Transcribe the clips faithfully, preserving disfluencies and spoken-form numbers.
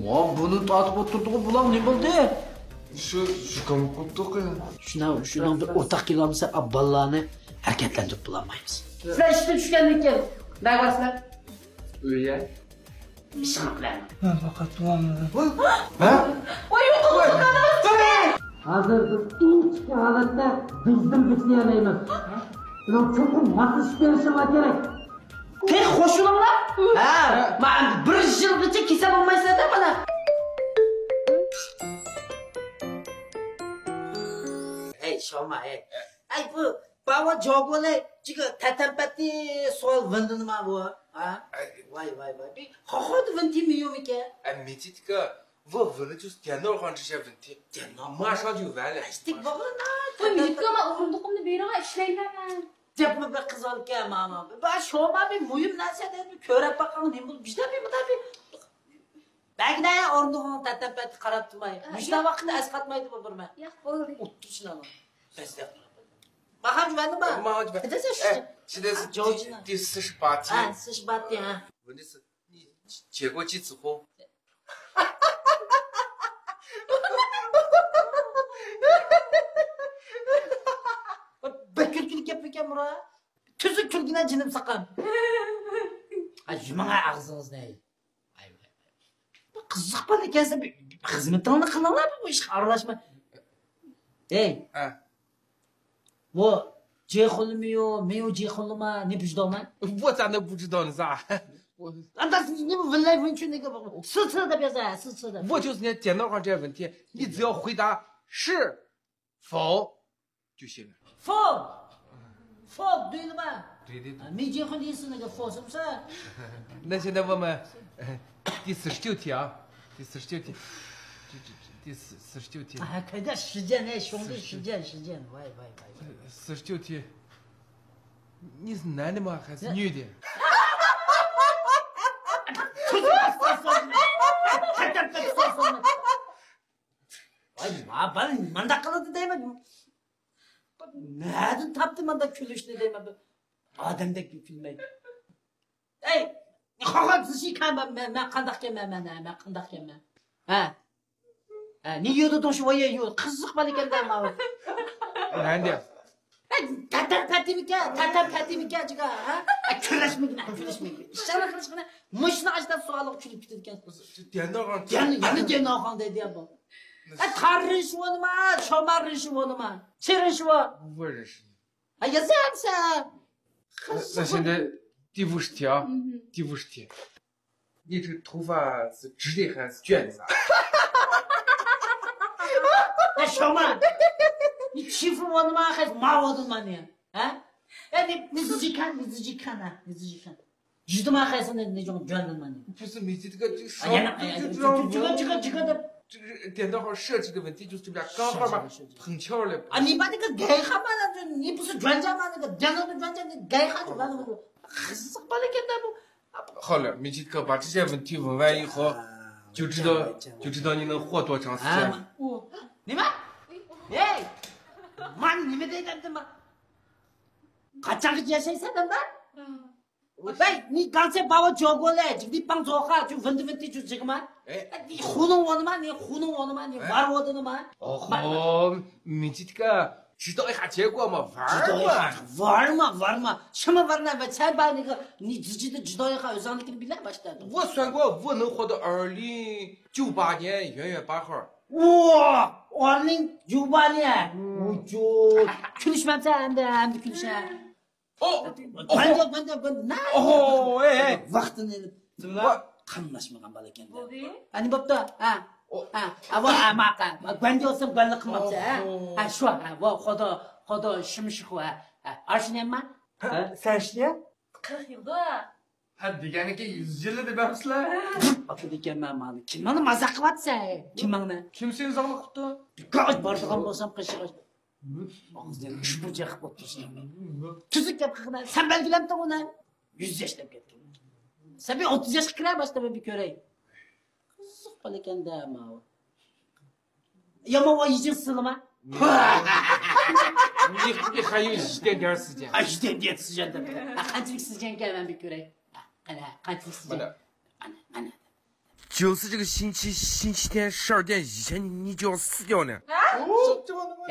ۋا، بۇنى تارتىپ ئولتۇردۇق، بۇلار نېمە بولدى؟ شۇ، زۇكام قوپتۇق يا. شۇنىڭ، شۇنىڭ بىر ئورتاق كېلەلمىسە، ئا، بالىلارنى ھەرىكەتلەندۈرۈپ بولالمايمىز. سىلەر ئىشتىن چۈشكەندىن كېيىن نەگە بارىسىلەر؟ ئۆيگە. ئىشىڭلار بىلەن. مەن پەقەت بولالمىدىم. ھە؟ ۋاي، يوقالدۇق. ھازىر بىز ئىنچىكە ھالەتتە بىزدىن بىتنى يەلەيمىز. بۇنىڭ چوقۇم ماسلىشىپ بېرىشىڭلار كېرەك. تېخى خوش بولۇڭلار. ھە، مانا بىر يىلغىچە كېسەل بولمايسىلەر-دە مانا. ھەي، شاما، ھەي. ھەي، بۇ باۋا جوگولى جىگە تەتەمپەتتى سوال ۋىندىنىما بۇ؟ ھە؟ ۋاي، ۋاي، ۋاي. بىر خاخوت ۋىنتى مىيومىكە؟ ئە، مىتىتكا، ۋۇ ۋىنى جۇس ديەنور خانجىشە ۋىنتى. ديەنور. ماشا جۇ ۋەلە. ھەشتىك بوغۇنا. بۇ مىتكا، مەن ئورۇندۇقۇمنى بېرىڭە، ئىشلەيمەن مەن. دەپمۇ بىر قىز ئالكەن ماما. با شوما بىر مۇھىم نەرسە دەپ كۆرەپ باققان نېمە بولۇپ بىشتە بىر مۇداپىئە. بەگنە ئورنىغىڭ تەتەپەت قاراپ تۇرماي. مۇشۇنداق ۋاقىتتا ئەسقاتمايدۇ بۇ بىر مەن. ياق، بولدى. ئوتتۇرىسىنى ئالىڭ. بەس دەپ. ماخان جۈۋەندىڭ با؟ ماخان جۈۋەن. كېتەسەن شۇ. ئە، شۇ دەس جوجىنا. دى سىش باتى. ھە، سىش باتى، ھە. بۇنى سىز، جيې果即止乎. بەك كۈلكىلىك گەپمىكەن بۇرا؟ تۈزۈك كۈلگىنە جېنىم ساقام. ھە، يۇمۇڭ ھە ئاغزىڭىزنى. ۋاي، ۋاي، ۋاي. بۇ قىزىق بالا ئىكەنسەن، بىر خىزمىتىڭنى قىلىڭلار، بۇ ئىشقا ئارىلاشما. ھەي. ھە. 我结婚了没有？没有结婚了吗？你不知道吗？我咋能不知道呢？啥？我 啊，但是你们问来问去那个，是吃的别噻，是吃的。我就是那电脑上这问题，你只要回答是否就行了。否，否对了吧？对对对。啊，没结婚的意思那个否是不是？那现在我们，呃，第四十九题啊，第四十九题，这这这第四四十九题。啊，还看这时间呢，兄弟，时间时间，喂喂喂喂。四十九题，你是男的吗？还是女的？ ۋاي، ما بال مانداق قىلىدۇ دەيمەن. نەدىن تاپتى مانداق كۈلۈشنى دەيمەن. بىر ئادەمدەك كۈلمەيدۇ. ئەي، خاخا زىشىكەن مەن، مەن، مەن قانداقكەن مەن، مەن، مەن قانداقكەن مەن؟ ھە؟ ھە، نى يودۇ دۇڭشى ۋايە يو، قىزىق بالىكەن دە ماۋۇ. نەدە؟ تەتەر پەتىمىكە، تەتەر پەتىمىكە جىگا، ھە؟ ئە، كۈلەشمىگىنە، كۈلەشمىگىنە. ئىشارە قىلىشقىنە، مۇشۇنى ئاجداپ سوئالغا كۈلۈپ كېتىدىكەن. يەنە، يەنە دېناخاڭ دەيدۇ يا بۇ. ئە، تاررىنشى بولما، شوماررىنشى بولما. چېرىنشى بول. ۋېرىنشى. 哎呀，是啊，是啊。那现在第五十题啊，第五十题，你这个头发是直的还是卷的？哎，小曼，你欺负我的吗？还是骂我的吗你？啊？哎，你你自己看，你自己看呐，你自己看。 يۈزىدىما قايسىنى نىجىڭ جۈەندىن مانا. 不是，你这个这个 ئايانا، ئايانا، 这个这个这个这个 这个电脑号设计的问题，就是这边刚好嘛，是，是，是。 碰巧了。 ا، 你把那个改行嘛，那就你不是专家吗？那个电脑的专家，你改行就完了嘛。 قىزىق بالا ئىكەن-دە بۇ. 好了，米奇特把这些问题问完以后，就知道就知道你能活多长时间了。 ھە. ئۇ، نېمە؟ ھەي، مانا نېمە دەيدۇ ئەمدى ما؟ قاچانغىچە ياشايسەن ئەمدى؟ ۋەي، نى گاڭسەي باۋا جوگولەي، جىگدى پاڭ زوخا، جۇ ۋىندى ۋىندى جۇ جىگما. ئە؟ نى خۇنۇڭ ئونىما، نى خۇنۇڭ ئونىما، نى ۋار ۋودىنىما. ئوخو، مىجىتكا، جۇدايخا جېگوما، ۋارما. ۋارما، ۋارما. شىما ۋارنا ۋە چەي بانىگا، نى جىجىدى جۇدايخا ئۆزۈڭنىكىنى بىلە باشلايدۇ. ۋو سۈەنگو، ۋو نىڭ خودا ئارلىڭ جۇبانى، يۆن يۆن باخور. ۋو، ئارلىڭ جۇبانى. ۋۇجۇد. كۈلۈشمەمسەن ئەمدى، ئەمدى كۈلۈشە. ئو! گۇەندە، گۇەندە، گۇەندە. نە؟ ئوھو، ئەي، ئەي. ۋاقتىنى ئېلىپ. جىملا. قاملاشمىغان بالا ئىكەن. بولدى. ئەنى بوپتۇ. ھە. ئو. ھە. ھە، ۋا، ھە، ماقا. گۇەندە بولسام گۇەنلىك قىلماپسەن، ھە؟ ئوھو. ھە، شۇ، ھە، ۋا، خودا، خودا، شىمشىخۇ، ھە. ھە، ئاشۇنى يەمما؟ ھە، سەن شۇنى يە؟ قىرىق يىلدا. ھە، دېگەنكى يۈز يىلدا دەپسىلەر. ئاتىدىكەنمەن مانا. كىمنى مازاق قىلىۋاتىسەن؟ كىمىڭنى؟ كىم سېنى زاڭلىق قىپتۇ؟ بارىدىغان بولسام قېشىغا. ئاغزىنى ئۈچ بۇرجەك قىلىپ ئولتۇرسۇن. تۈزۈك گەپ قىلغىنا، سەن بەلگىلەمتىڭ ئۇنى. يۈز ياش دەپ كەتكەن. سەن بىر ئوتتۇز ياشقا كىرە باشتا بىر كۆرەي. قىزىق بالا ئىكەن-دە ماۋۇ. يامان ۋاي يىجىڭ سىلىما. ھايۇ يىجدەن دەر سىجەن. ھايۇدەن دەر سىجەن دەپ. قانچىلىك سىجەنكەن مەن بىر كۆرەي. قانچىلىك سىجەن. مانا. مانا، مانا. 就是这个星期，星期天十二点以前，你就要死掉呢。 ھە؟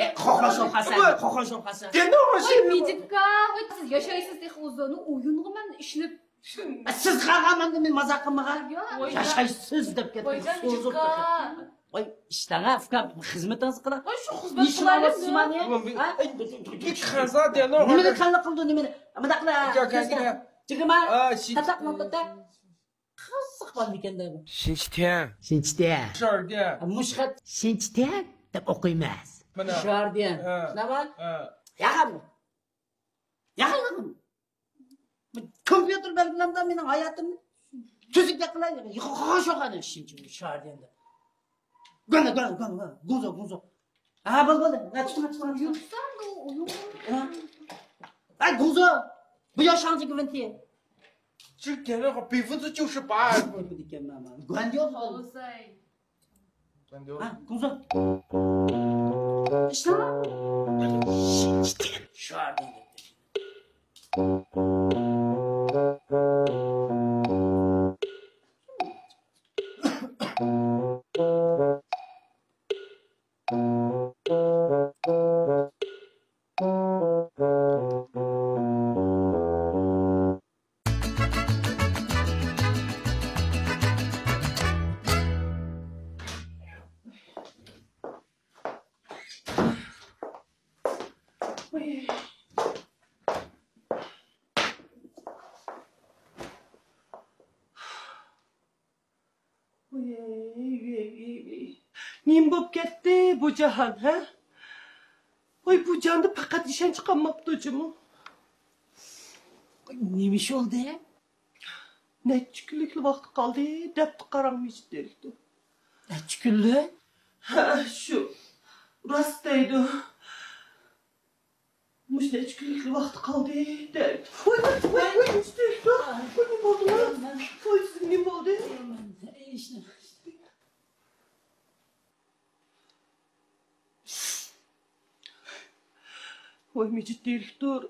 ئە، قوقۇرۇشۇپ قالسا، قوقۇرۇشۇپ قالسا. 电脑上 ۋاي مىجىتكا، ۋاي سىز ياشايسىز تېخى ئۇزۇن، ئويۇنغا مەن ئىشلىنىپ. سىز قالغان مەندە مەن مازاق قىلمىغان. ۋاي ياشايسىز دەپ كەتتىم. ۋاي سوزۇپ مىجىتكا. كەتتىم. ۋاي ئىشلەڭە ئۇكام، خىزمىتىڭىزنى قىلىڭ. ۋاي شۇ خىزمەت ئىشلەڭە قىلايلى. سىمانى. ھە؟ 一看啥电脑上 نېمىنى كاللا قىلدى نېمىنى؟ مۇنداق قىلە. كا- كا- كا- جىگىما. ھە، شى- تاتاق مۇنداق. قىزىق بالىكەن دە بۇ. 星期天， شىنچىتيەن. 十二点 مۇشۇ خەت شىنچىتيەن دەپ ئوقۇيمىز. mana شاردىيەن. ھە. نېمە؟ ھە. ياقامدۇ؟ ياقامدۇ؟ كومپيۇتېر بەلگىلەمدۇ مېنىڭ ھاياتىمنى؟ تۈزۈك گەپ قىلاي. يوق شۇ قانا شىنچى شاردىيەن دەپ. گۆنە گۆنە گۆنە گۆنە گۇڭزو گۇڭزو. ھە بولدى بولدى. ھە تۇتۇڭ تۇتۇڭ. ھە. ھە گۇڭزو. 不要上这个问题。 这个电脑上百分之九十八。 关掉好了。 Olsay. 关掉。 ھە گۇڭزو. ئىشلەڭ. شۇ. ۋىي، ۋىي، ۋىي، ۋىي. نېمە بولۇپ كەتتى بۇ جاھان، ھە؟ ۋاي، بۇ جاھاندا پەقەت ئىشەنچ قالماپتۇ جۇمۇ. نېمە ئىش بولدى؟ نەچچە كۈنلۈكلا ۋاقتى قالدى، دەپتۇ قاراڭ مىجىت دىرېكتور. نەچچە كۈنلۈك؟ ھە، شۇ. راست دەيدۇ. مۇشۇ نەچچە كۈنلۈكلا ۋاقتى قالدى، دەيدۇ. ۋاي، ۋاي، ۋاي، ۋاي، مىجىت دىرېكتور. ۋاي، نېمە بولدى؟ ۋاي، سىزگە نېمە بولدى؟ ۋاي مىجىت دىرېكتور،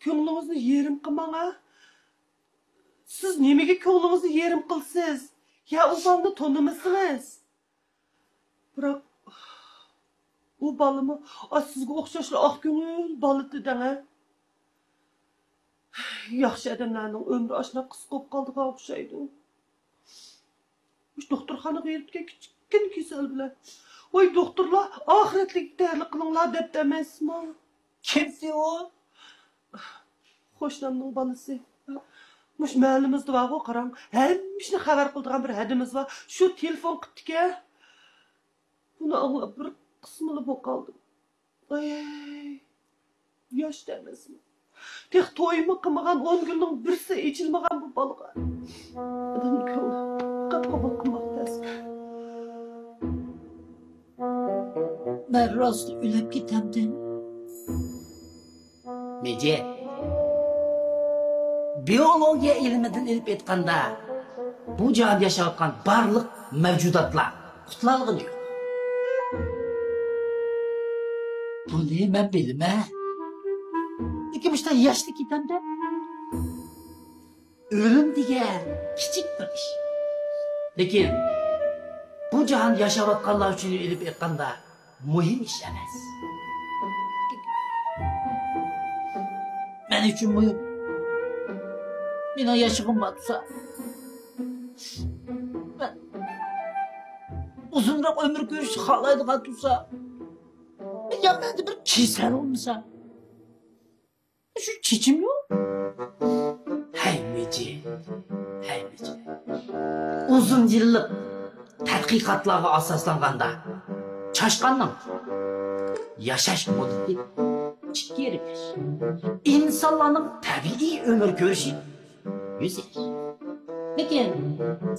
كۆڭلىڭىزنى يېرىم قىلماڭ ھە. سىز نېمىگە كۆڭلىڭىزنى يېرىم قىلىسىز؟ يا ئۇ بالىنى تونۇمىسىڭىز؟ بىراق ئۇ بالىمۇ ئا سىزگە ئوخشاشلا ئاق كۆڭۈل بالا دېدىڭ ھە. ياخشى ئادەملەرنىڭ ئۆمرى ئاشۇنداق قىسقا بولۇپ قالىدىغان ئوخشايدۇ. مۇشۇ دوختۇرخانىغا يۈرۈپتىكەن كىچىككىنە كېسەل بىلەن. ۋاي دوختۇرلار ئاخىرەتلىككە تەييارلىق قىلىڭلار دەپتۇ ئەمەسمۇ؟ كىمسى ئۇ؟ قوشنامنىڭ بالىسى. مۇشۇ مەھەللىمىزدە بارغۇ قاراڭ، ھەممە ئىشنى خەۋەر قىلىدىغان بىر ھەدىمىز بار. شۇ تېلېفون قىپتىكەن. بۇنى ئاڭلاپ بىر قىسمىلا بولۇپ قالدىم. ئاي، ياش دەمەسمۇ. تېخى تويمۇ قىلمىغان، ئون گۈلنىڭ بىرسى ئېچىلمىغان بۇ بالىغا ئادەمنىڭ كۆڭلى پەقەت قوبۇل قىلماق تەس. مەن راست ئۆلۈپ كېتەمدىم. مىجىت، بىئولوگىيە ئىلمىدىن ئېلىپ ئېيتقاندا، بۇ جاھاندا ياشاۋاتقان بارلىق مەۋجۇداتلار قۇتۇلالىغىنى يوق. بۇنى مەن بىلىمەن. لېكىن مۇشۇنداق ياشلا كېتەمدە. ئۆلۈم دېگەن كىچىك بىر ئىش. لېكىن بۇ جاھاندا ياشاۋاتقانلار ئۈچۈن ئېلىپ ئېيتقاندا، مۇھىم ئىش ئەمەس. مەن ئۈچۈن مۇھىم. مېنىڭ ياشىغۇم بار تۇرسا، مەن ئۇزۇنراق ئۆمۈر كۆرۈشنى خالايدىغان تۇرسا، يا مەندە بىر كېسەل بولمىسا، شۇ چېچىم يوق. ھەي مىجىت، ھەي مىجىت. ئۇزۇن يىللىق تەتقىقاتلارغا ئاساسلانغاندا، چاشقاننىڭ ياشاش مۇددىتى ئىككى يېرىم ياش. ئىنسانلارنىڭ تەبىئىي ئۆمۈر كۆرۈشى يۈز ياش. لېكىن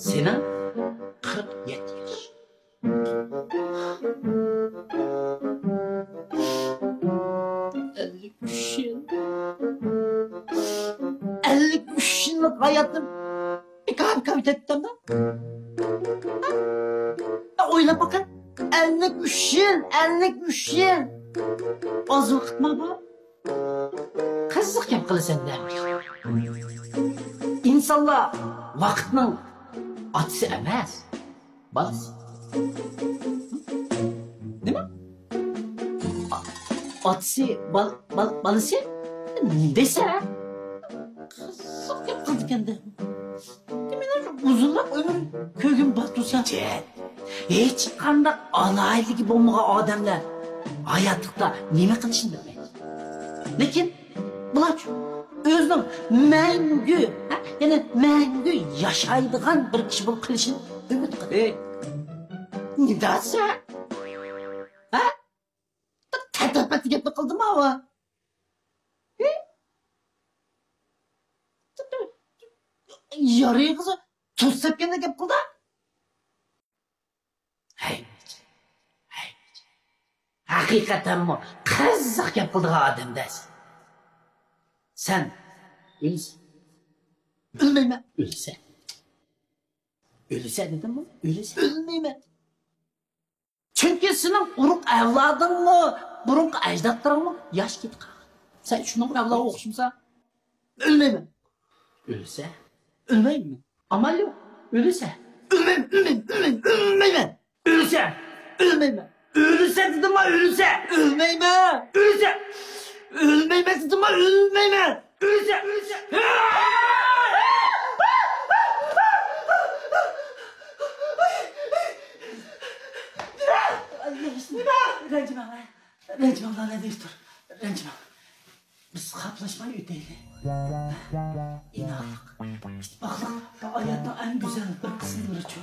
سېنىڭ قىرىق يەتتە ياش. ئەللىك ئۈچ يىل. ئەللىك ئۈچ يىللىق ھاياتىم بىكار بىكار ئۆتەپتىمدۇ؟ ئويلاپ باققىن. ئەللىك ئۈچ يىل، ئەللىك ئۈچ يىل. ئاز ۋاقىتما بۇ؟ قىزىق گەپ قىلىسەن-دە. ئىنسانلار ۋاقىتنىڭ ئاتىسى ئەمەس، بالىسى. نېمە؟ ئا-، ئاتىسى، بال-، بال-، بالىسى؟ دېسە، قىزىق گەپ قىلىدىكەن-دە. مېنىڭ ئۇزۇنراق ئۆمۈر كۆرگۈم بار تۇرسا. ھېچقانداق ئالاھىدىلىكى بولمىغان ئادەملەر ھاياتلىقتا نېمە قىلىشنى بىلمەيدۇ. لېكىن بۇلارچۇ، ئۆزىنىڭ مەڭگۈ، ھە، يەنى مەڭگۈ ياشايدىغان بىر كىشى بولۇپ قېلىشىنى ئۈمىد قىلىدۇ. ئەي، نېمە دەيسەن؟ ھە؟ تەتەپەتە گەپنى قىلدىما ئۇ؟ ھە؟ يارىغىزى تۇز سەپكەندەك گەپ قىلدى. ھەي، ھەي، ھەقىقەتەنمۇ قىزىق گەپ قىلىدىغان ئادەم-دە سەن. سەن ئۆلسە. ئۆلمەيمەن. ئۆلسە. ئۆلسە دېدىممۇ؟ ئۆلسە. ئۆلمەيمەن. چۈنكى سېنىڭ ئۇرۇق ئەۋلادىڭمۇ، بۇرۇنقى ئەجدادلىرىڭمۇ ياش كېتىپ قالغان. سەن شۇنىڭغا ئەۋلاد ئوخشىمىسا، ئۆلمەيمەن. ئۆلسە؟ ئۆلمەيمەن. ئامال يوق. ئۆلسە؟ ئۆلمەيمەن، ئۆلمەيمەن، ئۆلمەيمەن، ئۆلمەيمەن. ئۆلسە؟ ئۆلمەيمەن. ئۆلسە دېدىمما، ئۆلسە! ئۆلمەيمەن. ئۆلسە! ئۆلمەيمەن دېدىمما، ئۆلمەيمەن. ئۆلسە! ئۆلسە! رەنجىمەڭلار، رەنجىمەڭلار، نەدىر تۇر، رەنجىمەڭ. بىز خاپلاشماي ئۆتەيلى. ئىناقلىق، ئىتتىپاقلىق ھاياتنىڭ ئەڭ گۈزەل بىر قىسىملىرىچۇ.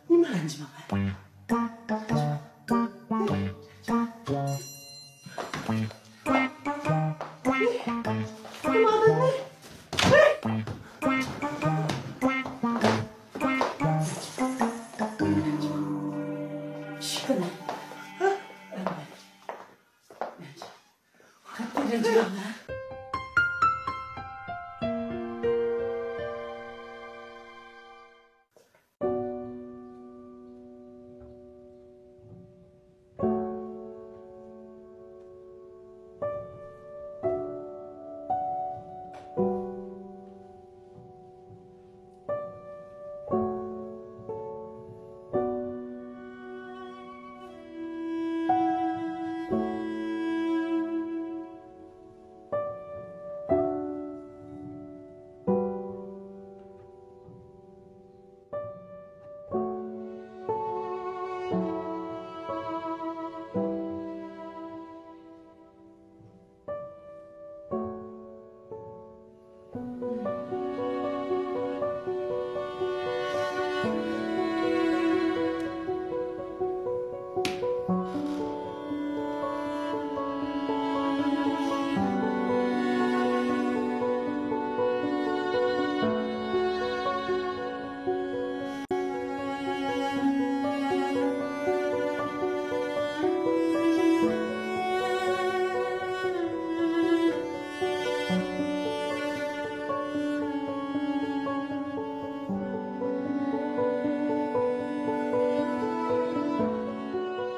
نېمە رەنجىمەڭلار؟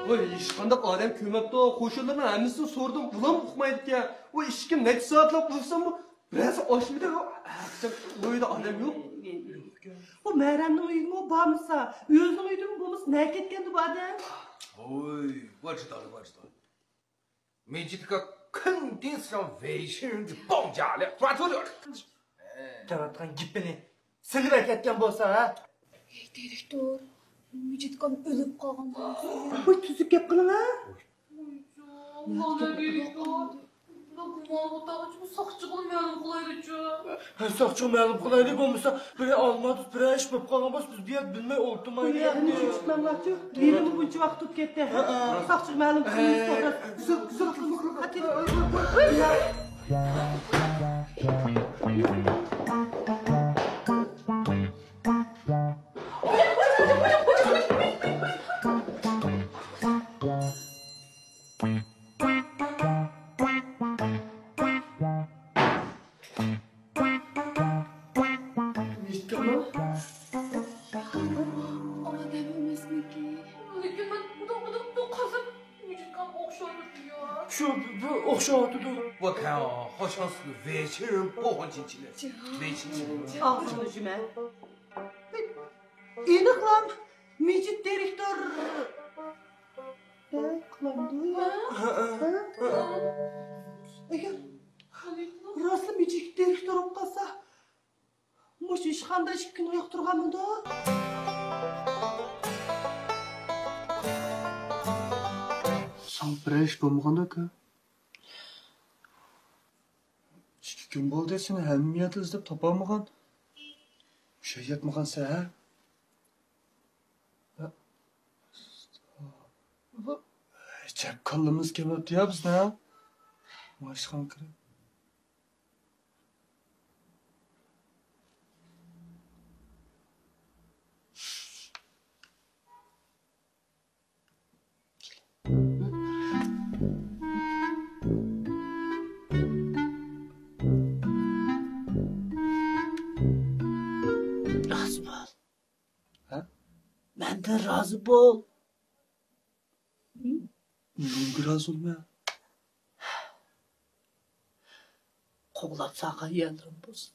ۋاي، ھېچقانداق ئادەم كۆرمەپتۇ. قوشۇنلىرىنىڭ ھەممىسىنى سورىدىم، ئۇلارمۇ ئۇقمايدىكەن. ۋاي، ئىشىكىم نەچچە سائەتلەپ ئۇرساممۇ، بىرەرسى ئاچمىدى. ھەقىچان ئۇ ئۆيدە ئادەم يوق. بۇ مەھرەمنىڭ ئۆيىدىمۇ بارمىسا، ئۆزىنىڭ ئۆيىدىمۇ بولمىسا، نەگە كەتكەندۇ بۇ ئادەم؟ ۋوي، ۋاجدال، ۋاجدال. 每天都跟电视上外星人的绑架了，抓住了。 دەۋاتقان گېپىنى سېلىپ ئەكەتكەن بولسا، ھە؟ ھەي، دىرېكتور، مىجىتكام ئۆلۈپ قالغان بولسا. ۋاي، تۈزۈك گەپ قىلىڭ، ھە؟ ۋايجان، مانا دىرېكتور. بۇ گۇمانلىق ئوتاققىچىمۇ ساقچىغىلا مەلۇم قىلايلىچۇ. ھە، ساقچىغا مەلۇم قىلايلى، بولمىسا بىرەر ئالما تۇز، بىرەر ئىش بولۇپ قالغان بولسا، بىز بۇ يەردە بىلمەي ئولتۇرمايلى. بۇ يەردىن چىقىپ ماڭلارچۇ. ھېلىمۇ بۇنچە ۋاقىت ئۆتۈپ كەتتى. ھە، ھە. ساقچىغا مەلۇم قىلىمىز، توختاپ. ئادەم ئەمەسمىكىن؟ لېكىن مەن مۇنداق، مۇنداق، مۇنداق قارىسام، مىجىتكام ئوخشايدۇ يا. شۇ، بۇ ئوخشاۋاتىدۇ. 我看啊，好像是外星人包换进去的。外星人。 ئاغزىڭنى جۈمە. ئېنىقلام، مىجىت دىرېكتور بەك قىلامدۇ؟ ھە؟ ھە؟ ئەگەر راسلا مىجىت دىرېكتور بولۇپ قالسا، مۇشۇ ئىشخانىدا ئىككى كۈن ئاياق تۇرغانمىدۇ؟ ساڭا بىرەر ئىش بولمىغاندۇ، ئاكا؟ ئىككى كۈن بولدى، سېنى ھەممە يەردە ئىزدەپ تاپالمىغان. ئۇششاق ياتمىغانسەن، ھە؟ ھە؟ ئەجەب كاللىمىز كېمەپتۇ يا بىزنىڭ، ھە؟ ماشخانا كىرىپ. رازى بول. ھە؟ مەندىن رازى بول. نېمىگە رازى بولىمەن؟ قوغلاپ سالغان يەرلىرىم بولسا،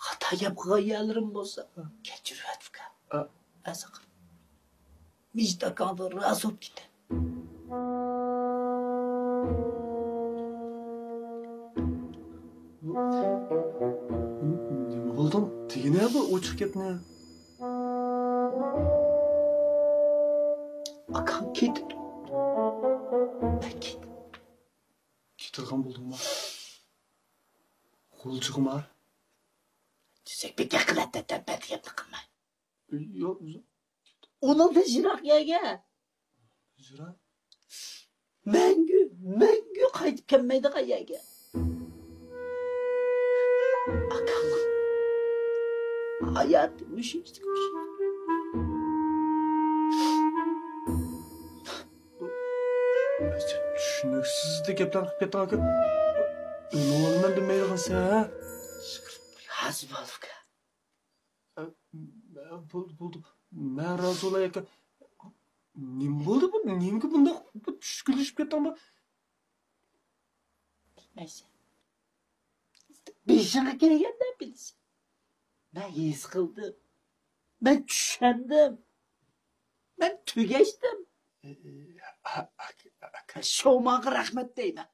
خاتا گەپ قىلغان يەرلىرىم بولسا، كەچۈرۈۋەت، ئۇكا. ئە. ئەزىقىم. مىجىت ئاكاڭدىن رازى بولۇپ كېتە. نېمە بولدۇڭ؟ دېگىنە بۇ ئوچۇق گەپنى. ئاكاڭ كېتىدۇ. مەن كېتىمەن. كېتىدىغان بولدۇڭما؟ غۇلجىغىما؟ تۈزەك بىكار قىلاتتى، تەنپەتى گەپنى قىلماي. ياق، ئۇزۇن. ئۇنىڭدىن يىراق يەرگە. يىراق؟ مەڭگۈ، مەڭگۈ قايتىپ كەلمەيدىغان يەرگە. ئاكامنىڭ ھاياتى مۇشۇ. چۈشىنىكسىز گەپلەرنى قىلىپ كەتتىڭ، ئاكا. ئۆلۈۋالىمەن دېمەيدىغانسەن، ھە؟ رازى بول، ئۇكا. ئە، بولدى، بولدى. مەن رازى بولاي، ئاكا. نېمە بولدى بۇ؟ نېمىگە بۇنداق بۇ چۈشكۈنلىشىپ كەتتىڭ بۇ؟ بىلمەيسەن. بېشىڭغا كەلگەندە بىلىسەن. مەن ھېس قىلدىم. مەن چۈشەندىم. مەن تۈگەشتىم. ئە، ئە، ئە، ئە، ئە، ئە. شومانغا رەھمەت دەيمەن.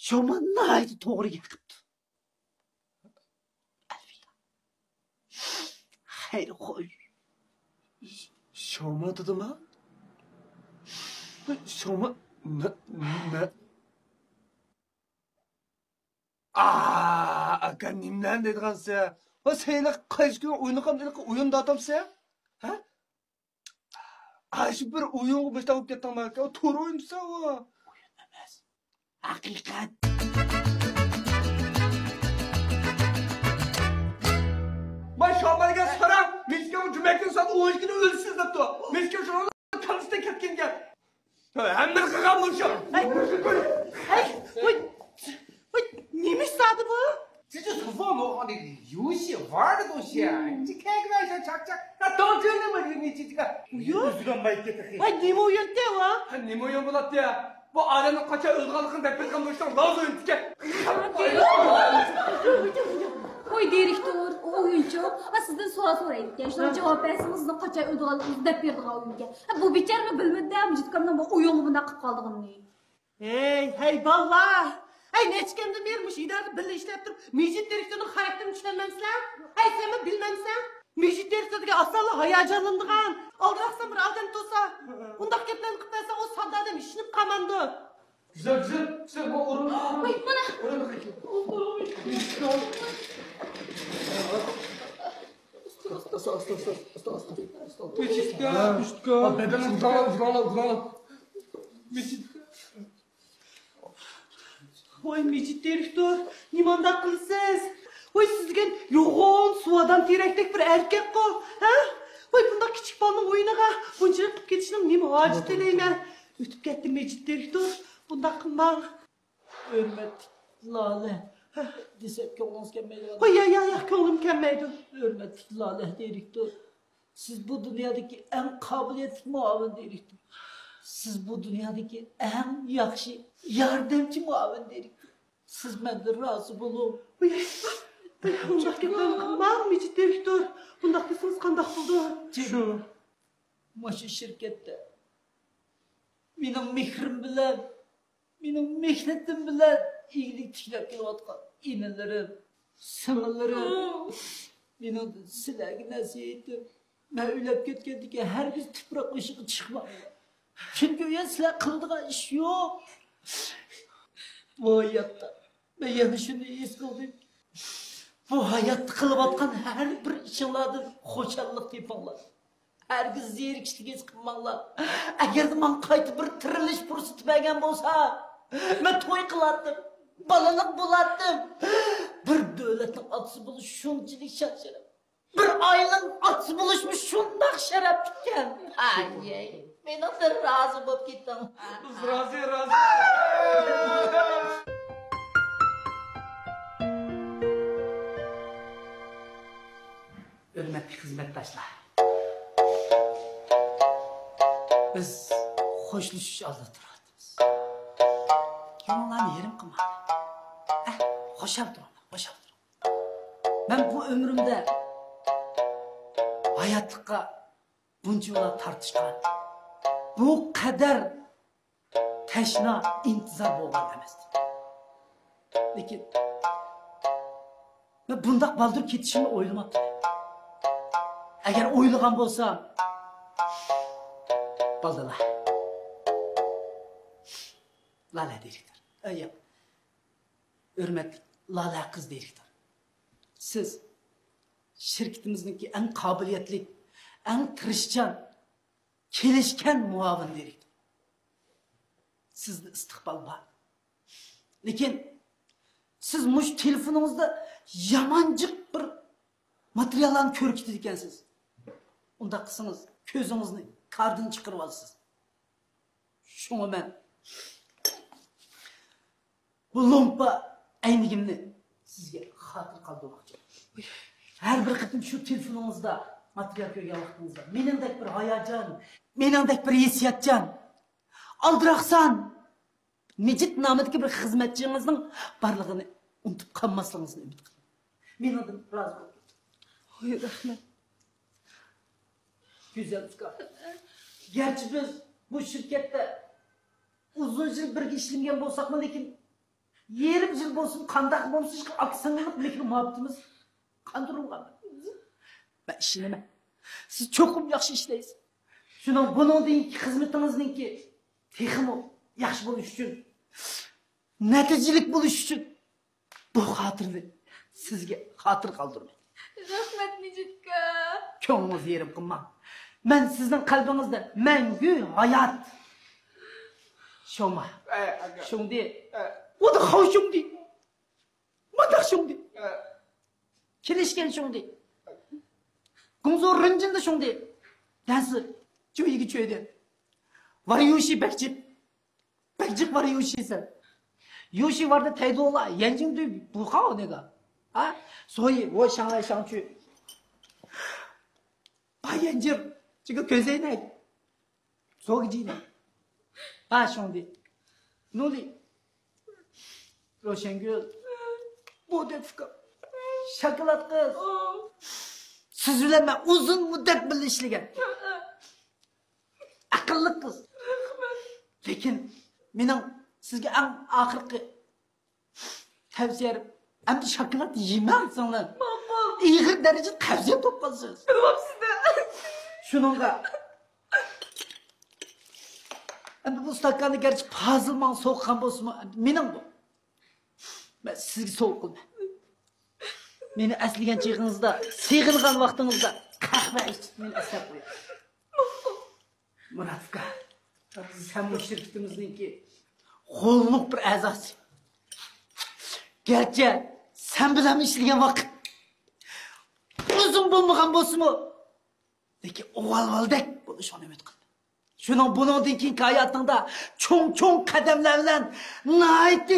شومان ناھايىتى توغرا گەپ قىپتۇ. ئەلۋىدا. خەير خوش. شومان دېدىما؟ شومان نە، نە؟ ئا، ئاكا، نېمىلەرنى دەيدىغانسەن؟ ۋە سەن ھېلىقى قايسى كۈنى ئوينىغان ھېلىقى ئويۇندا ئاتامسەن؟ ھە؟ ئاشۇ بىر ئويۇنغا مۇشتاق بولۇپ كەتتىڭما ئاكا؟ تور ئويۇنسا ئۇ. ئويۇن ئەمەس. ھەقىقەت. مانا شامالغا ساراڭ، مىسكىن جۈمەكتىن سان ئون ئىككىنى ئۆلسىز دەپتۇ. مىسكىن شۇنىڭ كاللىسىدىن كەتكەن گەپ. ھەممىنى قىلغان مۇشۇ. ھەي، ھەي، ۋاي، ۋاي، نېمە ئىش زادى بۇ؟ 这就是网络上的游戏玩的东西啊，你看看，像像像，那当真的吗？你你这这个， ئويۇن؟ ئۆزىگە مايك كېتىدۇ. ۋاي، نېمە ئويۇنتى ئۇ؟ ھە، نېمە ئويۇن بولاتتى؟ بۇ ئادەمنىڭ قاچان ئۆلىدىغانلىقىنى دەپ بېرىدىغان بولساڭ، لازا ئويۇنتىكەن. ۋوي، دىرېكتور، ئۇ ئويۇنچۇ. ھە، سىزدىن سوئال سورايدىكەن. شۇنىڭغا جاۋاب بەرسىڭىز، سىزنىڭ قاچان ئۆلىدىغانلىقىڭىزنى دەپ بېرىدىغان ئويۇنكەن. ھە، بۇ بىچارىمۇ بىلمىدى، مىجىت ئاكامنىڭ بۇ ئويۇنغا بۇنداق قىلىپ قالىدىغىنىنى. ھەي، ھەي، بالىلار! ھەي، نەچچە كۈندىن بېرى مۇشۇ ئىدارىدە بىللە ئىشلەپ تۇرۇپ، مىجىت دىرېكتورنىڭ خاراكتېرىنى چۈشەنمەمسىلەر؟ ھەي، سەنمۇ بىلمەمسەن؟ مىجىت دىرېكتور دېگەن ئاسانلا ھاياجانلىنىدىغان، ئالدىراقسان بىر ئادەم تۇرسا، ئۇنداق گەپلەرنى قىلىپ بەرسەڭ، ئۇ ساددا ئادەم ئىشىنىپ قالمامدۇ؟ گۈزەل، گۈزەل، گۈزەل، مانا ئورۇن، ۋاي، مانا. ئورۇن. ئاستا، ئاستا، ئاستا، ئاستا، ئاستا. مىجىتكا، مىجىتكا. بەدىنىڭ ئۇزۇنلاڭ، ئۇزۇنلاڭ، ئۇزۇنلاڭ. مىجىتكا. ۋاي، مىجىت دىرېكتور، نېمانداق قىلىسىز؟ ۋاي، سىز دېگەن يوغان سۇ ئادەم تېرەكتەك بىر ئەركەكقۇ، ھە؟ ۋاي، بۇنداق كىچىك بالىنىڭ ئويۇنىغا بۇنچىلىك قىلىپ كېتىشنىڭ نېمە ھاجىتى دەيمەن؟ ئۆتۈپ كەتتى، مىجىت دىرېكتور، بۇنداق قىلماڭ. ھۆرمەتلىك لالە، دېسەم كۆڭلىڭىز كەلمەيدىغان. ۋاي، ياق، ياق، ياق، كۆڭلۈم كەلمەيدۇ. ھۆرمەتلىك لالە دىرېكتور، سىز بۇ دۇنيادىكى ئەڭ قابىلىيەتلىك مۇئاۋىن دىرېكتور. سىز بۇ دۇنيادىكى ئەڭ ياخشى ياردەمچى مۇئاۋىن دىرېكتور. سىز مەندىن رازى بولۇڭ. بۇنداق گەپلەرنى قىلماڭ، مىجىت دىرېكتور. بۇنداق دېسىڭىز قانداق بولىدۇ؟ شۇ. مۇشۇ شىركەتتە مېنىڭ مېھرىم بىلەن، مېنىڭ مېھنىتىم بىلەن ئىگىلىك تىكلەپ كېلىۋاتقان ئىنىلىرىم، سىڭىللىرىم، مېنىڭ سىلەرگە نەسىھىتىم، مەن ئۆيلەپ كەتكەندىن كېيىن ھەرگىز تۇپراق بېشىغا چىقماڭلار. چۈنكى ئۇ يەردە سىلەر قىلىدىغان ئىش يوق. بۇ ھاياتتا مەن يەنە شۇنى ھېس قىلدىم. بۇ ھاياتتا قىلىۋاتقان ھەر بىر ئىشىڭلاردىن خۇشاللىق تېپىڭلار. ھەرگىز زېرىكىشلىك ھېس قىلماڭلار. ئەگەردە ماڭا قايتا بىر تىرىلىش پۇرسىتى بەرگەن بولسا، مەن توي قىلاتتىم، بالىلىق بولاتتىم. بىر دۆلەتنىڭ ئاتىسى بولۇش شۇنچىلىك شان-شەرەپ. بىر ئائىلىنىڭ ئاتىسى بولۇشمۇ شۇنداق شەرەپلىككەن. ئايەي، مېنىڭدىن رازى بولۇپ كېتىڭ. بىز رازى، رازى. ھۆرمەتلىك خىزمەتداشلار، بىز خوشلىشىش ئالدىدا تۇرۇۋاتىمىز. كۆڭلۈڭلارنى يېرىم قىلماڭلار. ئەھ، خۇشال تۇرۇڭلار، خۇشال تۇرۇڭلار. مەن بۇ ئۆمرۈمدە ھاياتلىققا بۇنچىۋالا تارتىشقان، بۇ قەدەر تەشنا ئىنتىزار بولغان ئەمەستىم. لېكىن مەن بۇنداق بالدۇر كېتىشىمنى ئويلىماپتىمەن. ئەگەر ئويلىغان بولسام، بالدۇرلا. لالە دىرېكتور. ئە، ياق. ھۆرمەتلىك لالە قىز دىرېكتور. سىز شىركىتىمىزنىڭكى ئەڭ قابىلىيەتلىك، ئەڭ تىرىشچان، كېلىشكەن مۇئاۋىن دىرېكتور. سىزدە ئىستىقبال بار. لېكىن سىز مۇشۇ تېلېفونىڭىزدا يامان جىق بىر ماتېرىياللارنى كۆرۈپ كېتىدىكەنسىز. ئۇنداق قىلسىڭىز، كۆزىڭىزنى كاردىن چىقىرىۋالىسىز. شۇڭا مەن بۇ لومپا ئەينىكىمنى سىزگە خاتىرە قالدۇرماقچى. ھەر بىر قېتىم شۇ تېلېفونىڭىزدا ماتېرىيال كۆرگەن ۋاقتىڭىزدا، مېنىڭدەك بىر ھاياجان، مېنىڭدەك بىر ھېسسىياتچان، ئالدىراقسان مىجىت نامىدىكى بىر خىزمەتچىڭىزنىڭ بارلىقىنى ئۇنتۇپ قالماسلىقىڭىزنى ئۈمىد قىلىمەن. مېنىڭدىن رازى بولۇڭ. ھوي، رەھمەت. گۈزەل ئۇكا، گەرچە بىز بۇ شىركەتتە ئۇزۇن يىل بىرگە ئىشلىمىگەن بولساقمۇ، لېكىن يېرىم يىل بولسۇن، قانداق بولمىسۇن، ئاكا-سىڭىللىق مېھىر-مۇھەببىتىمىز قاندۇرۇلغان. مەن ئىشىنىمەن، سىز چوقۇم ياخشى ئىشلەيسىز. شۇنىڭ بۇنىڭدىن كېيىنكى خىزمىتىڭىزنىڭكى تېخىمۇ ياخشى بولۇشى ئۈچۈن، نەتىجىلىك بولۇشى ئۈچۈن بۇ خاتىرىنى سىزگە خاتىرە قالدۇرىمەن. رەھمەت، مىجىتكا. كۆڭلىڭىزنى يېرىم قىلماڭ. مەن سىزنىڭ قەلبىڭىزدە مەڭگۈ ھايات. شوما. ئەي، ئاكا. شۇڭدى. ئەي. ۋۇدۇ خاۋ شۇڭدى. مانداق شۇڭدى. ئەي. كېلىشكەن شۇڭدى. گۇڭزۇ رېنجىندا شۇڭدى. دەنسى. جۇيىگە چۆيدى. ۋاريۇشى بەكجىپ. 北京玩的游戏是，游戏玩的太多了，眼睛对不好那个啊，所以我想来想去，把眼镜这个给谁呢？做个纪念。啊，兄弟，努力。روشەنگۈل، بۇ دەپكە شاكىلات قىز. سىز بىلەن مەن ئۇزۇن مۇددەت بىللە ئىشلىگەن. ئەقىللىق قىز. لېكىن مېنىڭ سىزگە ئەڭ ئاخىرقى تەۋسىيەم، ئەمدى شاكىلات يېمەڭ سىڭلىم. ماقۇل. ئېغىر دەرىجىدە قەۋزىيەت بولۇپ قالىسىز. بىلىۋاپسىز-دە. شۇنىڭغا ئەمدى بۇ ئىستاكاننى گەرچە پازىل ماڭا سوۋغا قىلغان بولسىمۇ، ئەمدى مېنىڭ بۇ. مەن سىزگە سوۋغا قىلىمەن. مېنى ئەسلىگەن چېغىڭىزدا، سېغىنغان ۋاقتىڭىزدا قەھۋە ئىچىپ مېنى ئەسلەپ قويۇڭ. مۇرات ئاكا، سەن بۇ شىركىتىمىزنىڭكى غوللۇق بىر ئەزاسى. گەرچە سەن بىلەن ئىشلىگەن ۋاقىت ئۇزۇن بولمىغان بولسىمۇ، لېكىن ئۇۋال-ۋالدەك بولۇشۇڭنى ئۈمىد قىلىمەن. شۇنىڭ بۇنىڭدىن كېيىنكى ھاياتىڭدا چوڭ-چوڭ قەدەملەر بىلەن ناھايىتى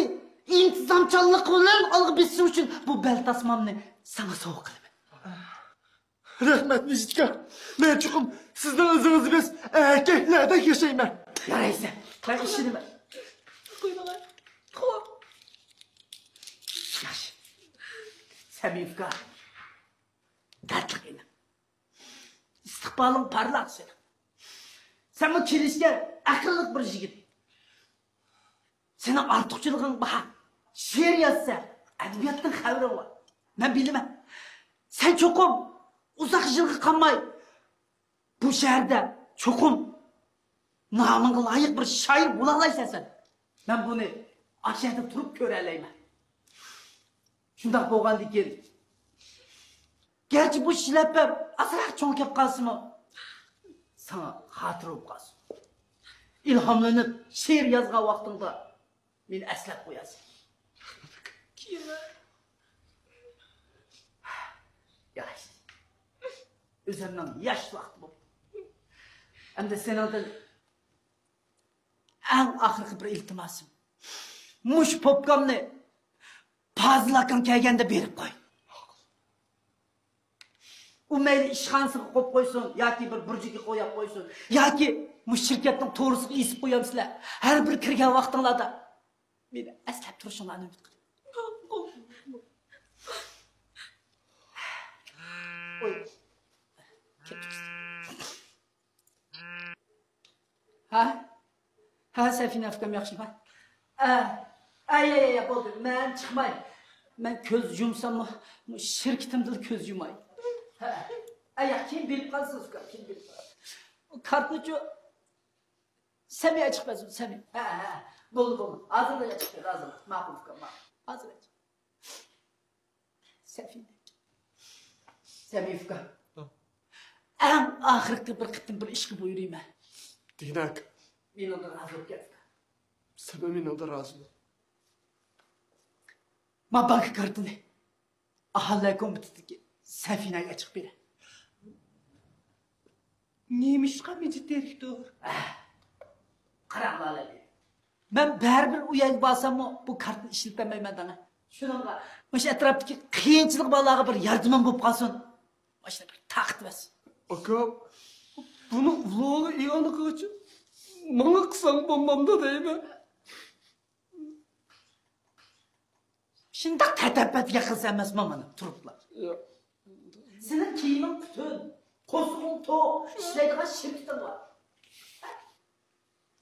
ئىنتىزامچانلىق بىلەن ئالغا بېسىشىڭ ئۈچۈن بۇ بەلتاسمامنى ساڭا سوۋغا قىلىمەن. رەھمەت، مىجىتكا. مەن چوقۇم سىزنىڭ ئىزىڭىزنى بېسىپ، ئەركەكلەردەك ياشايمەن. يارايسەن. مەن ئىشىنىمەن. قويماڭلار. ياخشى. سەمىم ئۇكا، دەردلىك ئىنىم. ئىستىقبالىڭ پارلاق سېنىڭ. سەنمۇ كېلىشكەن ئەقىللىق بىر يىگىت. سېنىڭ ئارتۇقچىلىقىڭ بار. شېئىر يازىسەن، ئەدەبىياتتىن خەۋىرىڭ بار. مەن بىلىمەن. سەن چوقۇم ئۇزاق يىلغا قالماي بۇ شەھەردە چوقۇم نامىڭغا لايىق بىر شائىر بولالايسەن سەن. مەن بۇنى ئاشۇ يەردە تۇرۇپ كۆرەلەيمەن. شۇنداق بولغاندىكىن، گەرچە بۇ شىلەپەم ئازراق چوڭ كەپ قالسىمۇ، ساڭا خاتىرە بولۇپ قالسۇن. ئىلھاملىنىپ شېئىر يازغان ۋاقتىڭدا مېنى ئەسلەپ قويارسەن. كېيىنلا. ياخشى. ئۆزۈمنىڭ ياش ۋاقتى بولدى. ئەمدى سېنىڭدىن ئەڭ ئاخىرقى بىر ئىلتىماسىم. مۇشۇ پوپكامنى پازىل ئاكاڭ كەلگەندە بېرىپ قوي. ئۇ مەيلى ئىشخانىسىغا قويۇپ قويسۇن ياكى بىر بۇرجىكى قويۇپ قويسۇن ياكى مۇشۇ شىركەتنىڭ تورىسىغا ئېسىپ قويامسىلەر. ھەر بىر كىرگەن ۋاقتىڭلاردا مېنى ئەسلەپ تۇرۇشۇڭلارنى ئۈمىد قىلىمەن. ئوي. ھە؟ ھە، سەفىنە ئۇكام ياخشىمۇ؟ ئە، ئە، يە، يە، يە، بولدى، مەن چىقماي. مەن كۆز يۇمساممۇ، شىركىتىمدىلا كۆز يۇماي. ھە، ئە، ياق، كېيىن بىلىپ قالىسىز ئۇكام، كېيىن بىلىپ قالىسىز. كارتىنىچۇ سەمىم ئېچىپ بەرسۇن، سەمىم. ھە، ھە، بولدى، بولدى. ھازىرلا ئېچىپ بەر، ھازىرلا. ماقۇل ئۇكام، ماقۇل. ھازىر ئېچىپ. سەفىنە. سەمىم ئۇكا. ھە. ئەڭ ئاخىرقى بىر قېتىم بىر ئىشقا بۇيرۇيمەن. دېگىنە ئاكا. مېنىڭدىن رازى بولۇپ كەت ئۇكا. سەنمۇ مېنىڭدىن رازى بول. ما بانكا كارتىنى ئاھالىلەر كومىتېتىدىكى سەفىنەگە ئېچىپ بېرە. نېمىشقا مىجىت دىرېكتور؟ ئەھ، قاراڭلار. مەن بەرىبىر ئۇ يەرگە بارساممۇ بۇ كارتىنى ئىشلىتەلمەيمەن داڭا. شۇنىڭغا مۇشۇ ئەتراپتىكى قىيىنچىلىقى بارلارغا بىر ياردىمىم بولۇپ قالسۇن. ماشۇنى بىر تارقىتىۋەرسۇن. ئاكا، بۇنى ئۇلارغا ئىئانە قىلغۇچە ماڭا قىلساڭ بولمامدۇ دەيمەن. شۇنداق تەتەپپەتكە قىلسا ئەمەسمۇ مانا تۇرۇپلا. ياق. سېنىڭ كىيىمىڭ پۈتۈن، قورسىقىڭ توق، ئىشلەيدىغان شىركىتىڭ بار.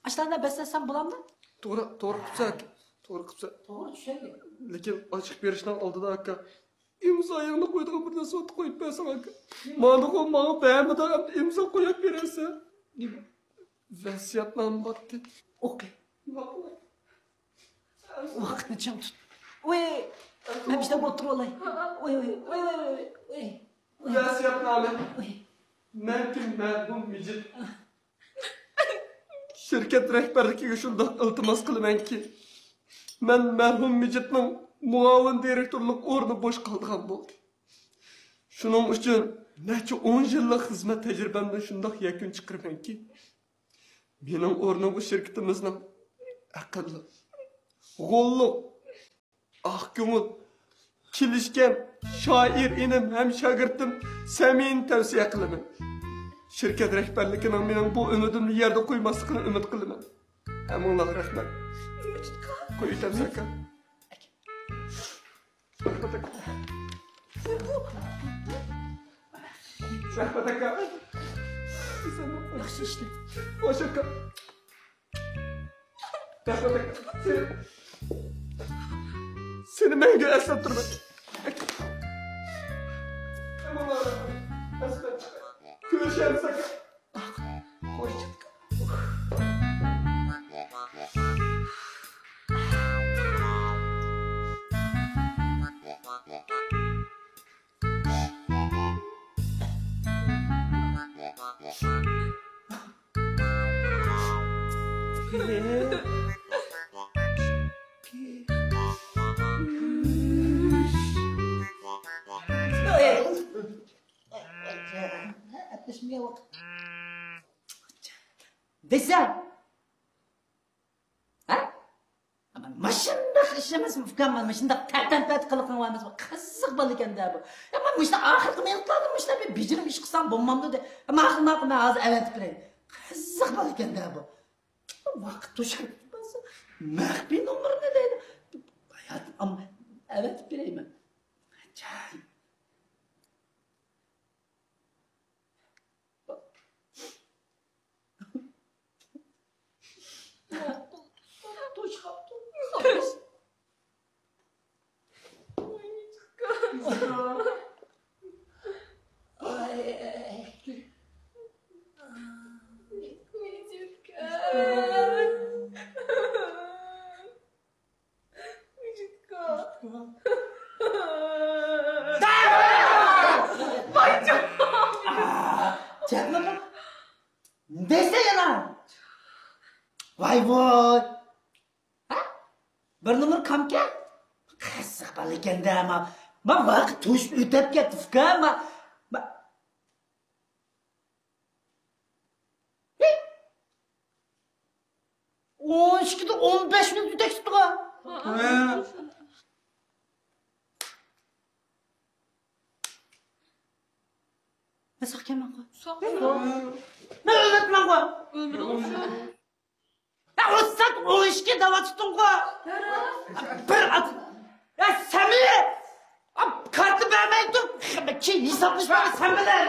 ئاشۇلارنى بەسلەسەم بولامدۇ؟ توغرا، توغرا قىپسەن ئاكا. توغرا قىپسەن. توغرا چۈشەندىم. لېكىن ئاچىقىپ بېرىشنىڭ ئالدىدا ئاكا، ئىمزايىڭنى قويىدىغان بىر نەرسە قويۇپ بەرسەڭ ئاكا. ماندىغۇ ماڭا بەرمىدى، ئەمدى ئىمزا قويۇپ بېرەرسەن. نېمە؟ ۋەسىيەتنامە بارتتى. ئوقۇ. ۋاقىتنى چىڭ تۇت. ۋۇي، مەن بىر ئولتۇرۇپ ئالاي. ۋۇي، ۋۇي، ۋۇي. ۋەسىيەتنامە. ۋۇي. مەنكى مەرھۇم مىجىت. شىركەت رەھبەرلىكىگە شۇنداق ئىلتىماس قىلىمەنكى، مەن مەرھۇم مىجىتنىڭ مۇئاۋىن دىرېكتورلۇق ئورنى بوش قالىدىغان بولدى. شۇنىڭ ئۈچۈن نەچچە ئون يىللىق خىزمەت تەجرىبەمدىن شۇنداق يەكۈن چىقىرىمەنكى، مېنىڭ ئورنۇمغا شىركىتىمىزنىڭ ئەقىللىق، غوللۇق، ئاق كۆڭۈل، كېلىشكەن شائىر ئىنىم ھەم شاگىرتىم سەمىنى تەۋسىيە قىلىمەن. شىركەت رەھبەرلىكىنىڭ مېنىڭ بۇ ئۈمىدىمنى يەردە قويماسلىقىنى ئۈمىد قىلىمەن. ھەممىڭلارغا رەھمەت. قويۇۋېتەمسەن ئاكا؟ رەھمەت ئاكا. رەھمەت ئاكا. ياخشى ئىشلە. خوش ئاكا. رەھمەت ئاكا. سېنى، سېنى مەڭگۈ ئەسلەپ تۇرىمەن. كۆرۈشەرمىز ئاكا. خوش. دېسەم، ھە؟ مۇشۇنداق ئىش ئەمەسمۇ، ئۇكام، مانا مۇشۇنداق تەتەمپەت قىلىقىڭ بار ئەمەسمۇ؟ قىزىق بالا ئىكەن-دە بۇ. يا، مانا مۇشۇنداق ئاخىرقى مىنۇتلاردا مۇشۇنداق بىر بېجىرىم ئىش قىلساڭ بولمامدۇ دە. ماقۇل، ماقۇل، مەن ھازىر ئەۋەتىپ بېرەي. قىزىق بالا ئىكەن-دە بۇ. ۋاقىت توشۇپ كېتىپ قالسا، مەخپىي نومۇرنى دەيدۇ. ھاياتىم، ئەۋەتىپ بېرەيمەن. دەيسەن يەنە. ۋاي ۋاي. ھە؟ بىر نومۇر كامكەن؟ قىزىق بالا ئىكەن-دە، ما. ما ۋاقىت توشۇپ ئۆتۈپ كەتتى، ئۇكا، ما. ما. ھېي! ئون ئىككىدە ئون بەش مىنۇت ئۆتۈپ كېتىپتىغۇ. ھە. مەن ساق ئىكەنمەنغۇ. ساق. مەن ئۆلمەپتىمەنغۇ. ئۆلمىدىڭغۇ. يا، ئۇ سائەت ئون ئىككى دەۋاتىتتىڭغۇ. بىر ئات-، يا، سەمى! ئا، كارتا بەرمەي تۇر. كېيىن ھېسابلىشىمىز سەن بىلەن.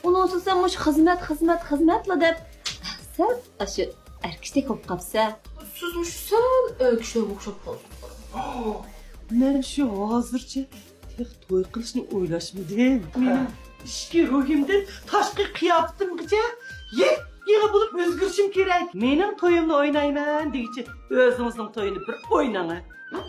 ئۇنىڭ ئۈستىگە سەن مۇشۇ خىزمەت، خىزمەت، خىزمەتلا دەپ، سەل ئاشۇ ئەر كىشىدەك بولۇپ قاپسەن. سىز مۇشۇ سەل ئەر كىشىلەرگە ئوخشاپ قالدىڭىز. مەن شۇ ھازىرچە تېخى توي قىلىشنى ئويلاشمىدىم. مېنىڭ ئىچكى روھىمدىن تاشقى قىياپىتىمگىچە يېپيېڭى بولۇپ ئۆزگىرىشىم كېرەك. مېنىڭ تويۇمنى ئوينايمەن دېگۈچە ئۆزىڭىزنىڭ تويىنى بىر ئويناڭ، ھە؟